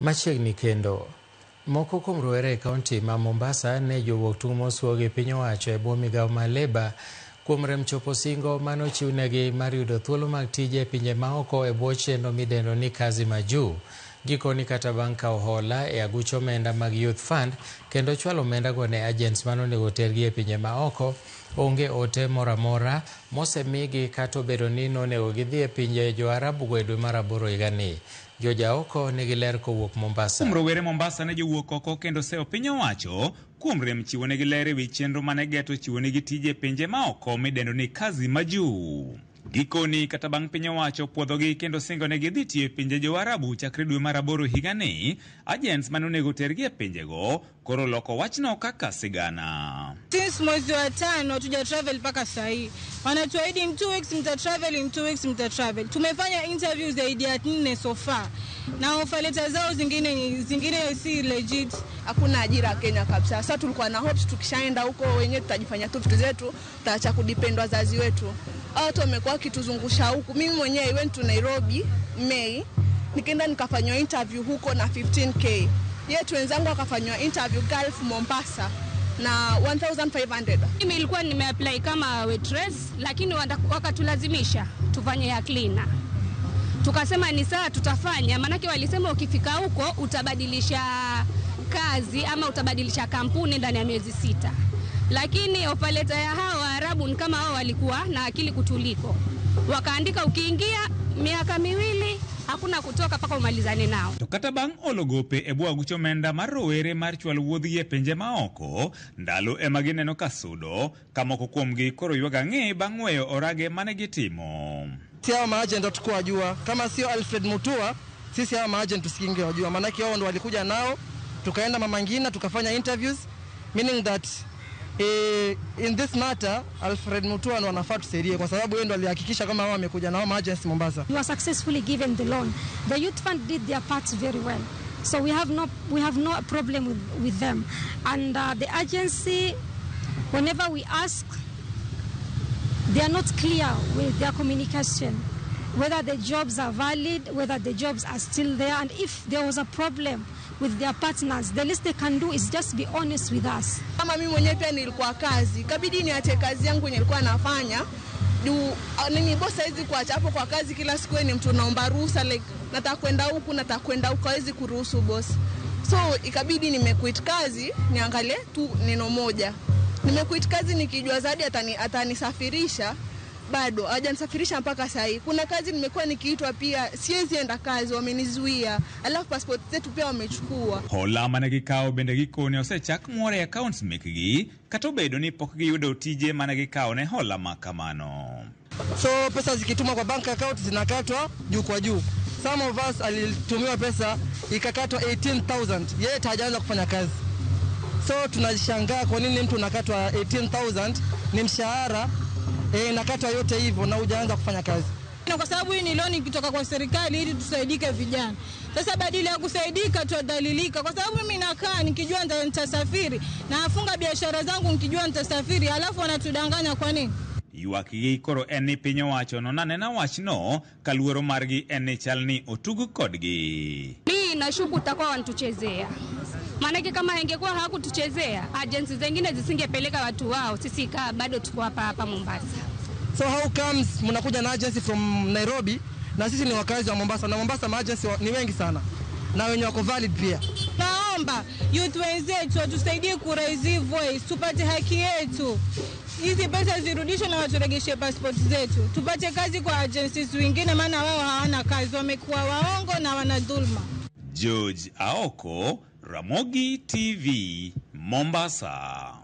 Machiegni kendo, moko kuom rowere e kaunti ma Mombasa ne jowuok tung' mosuogi piny owacho e bwo migawo mar Labour kuom rem chopo singo manochiwnegi mar yudo thuolo mag tije e pinje maoko e bwo chenro midendo ni Kazi Majuu. Gikoni kata bang' kawo hola e aguch omenda mag Youth Fund kendo chwalo omendago ne agents manonego tergi e pinje maoko, onge ote moro amora mosemigi kata obedo ni nonego gidhi e pinje jo-Arabu go e dwe mar aboro higani. Jojaoko nigi ler kowuok Mombasa. Kuom rowere Mombasa ne jowuok oko kendo seyo piny owacho kuom rem chiwonegi ler ewi chenro mane geto chiwonegi tije e pinje maoko midendo ni Kazi Majuu. Gikoni kata bang' piny owacho puodhogi kendo singonegi dhi tiyo e pinje jo-Arabu chakre dwe mar aboro higani, agents mane onego tergi e pinjego koro loko wachno kaka sigana. Since mwezi wa tano hatuja travel mpaka saa hii. Wanatuahidi in 2 weeks mta travel, in 2 weeks mta travel. Tumefanya interview zaidi ya nne so far, na offer letter zao zingine si legit. Hakuna ajira Kenya kabisa. Sasa tulikuwa na hopes tukishaenda huko wenyewe tutajifanya tu vitu zetu, tutaacha kudepend wazazi wetu. Hao watu wamekuwa wakituzungusha huku. Mimi mwenyewe I went to Nairobi May, nikaenda nikafanywa interview huko na 15K. Yetu wenzangu wakafanywa interview Gulf Mombasa na 1500. Mimi ilikuwa nimeapply kama waitress, lakini wakatulazimisha tufanye ya cleaner. Tukasema ni sawa, tutafanya, maanake walisema ukifika huko utabadilisha kazi ama utabadilisha kampuni ndani ya miezi 6. Lakini offer letter ya hao Waarabu ni kama wao walikuwa na akili kutuliko, wakaandika ukiingia miaka 2 hakuna kutoka mpaka umalizane nao. To kata bang' olo gope e bwo aguch omenda mar rowere mar chwalo wuodhgi e pinje maoko, ndalo ema gineno ka sudo, ka moko kuomgi koro ywago ang'e bang' weyo orage mane gitimo. Si hawa maagent hatukuwa wajua, kama sio Alfred Mutua, sisi hawa maagent tusinge wajua, maanake wao ndo walikuja nao, tukaenda Mama Ngina tukafanya interviews, meaning that in this matter Alfred Mutua ndo anafaa tusaidie, kwa sababu yeye ndo alihakikisha kama wao wamekuja nao maagents Mombasa. You are successfully given the loan. The Youth Fund did their part very well. So we have no problem with them. And the agency, whenever we ask, they are not clear with their communication, whether the jobs are valid, whether the jobs are still there, and if there was a problem with their partners, the least they can do is just be honest with us. Kama mimi mwenyewe pia nilikuwa kazi, kabidi niache kazi yangu yenye nilikuwa nafanya juu nini, boss hawezi kuacha hapo kwa kazi kila siku, ni mtu naomba ruhusa, like nataka kwenda huku, nataka kwenda huku, hawezi kuruhusu boss. So ikabidi nimequit kazi, niangalie tu neno moja. Nimequit kazi nikijua zaidi atanisafirisha, bado hajanisafirisha mpaka saa hii. Kuna kazi nimekuwa nikiitwa pia, siwezi enda kazi, wamenizuia. Alafu passport zetu pia wamechukua. Hola mane gikawo bende gikone osechak muore e accounts mekgi kata obedo ni pok giyudo tije mane gikawo ne hola ma kamano. So pesa zikitumwa kwa bank account zinakatwa juu kwa juu. Some of us alitumiwa pesa ikakatwa 18,000, yeye hajaanza kufanya kazi. So tunashangaa kwa nini mtu unakatwa 18,000 ni mshahara, inakatwa yote hivyo na hujaanza kufanya kazi. Na kwa sababu hii ni loan kutoka kwa serikali ili tusaidike vijana. Sasa badala ya kusaidika tuadhalilika, kwa sababu mimi nakaa nikijua nitasafiri na afunga biashara zangu nikijua nitasafiri, alafu wanatudanganya kwa nini? Ywak gi koro en ni piny owacho nonanena wachno ka luoro margi en ni chal ni otug kodgi. Mi nashuku utakuwa wanatuchezea, maanake kama ingekuwa hawakutuchezea agency zingine zisingepeleka watu wao, sisi kaa bado tuko hapa hapa Mombasa. So how comes mnakuja na agency from Nairobi na sisi ni wakazi wa Mombasa, na Mombasa maagency ni wengi sana na wenye wako valid pia. Naomba youth wenzetu watusaidie kuraise voice, tupate haki yetu. Hizi pesa zirudishwe na waturegeshe passport zetu, tupate kazi kwa agencies wengine, maana wao hawana kazi, wamekuwa waongo na wana dhulma. George Aoko, Ramogi TV, Mombasa.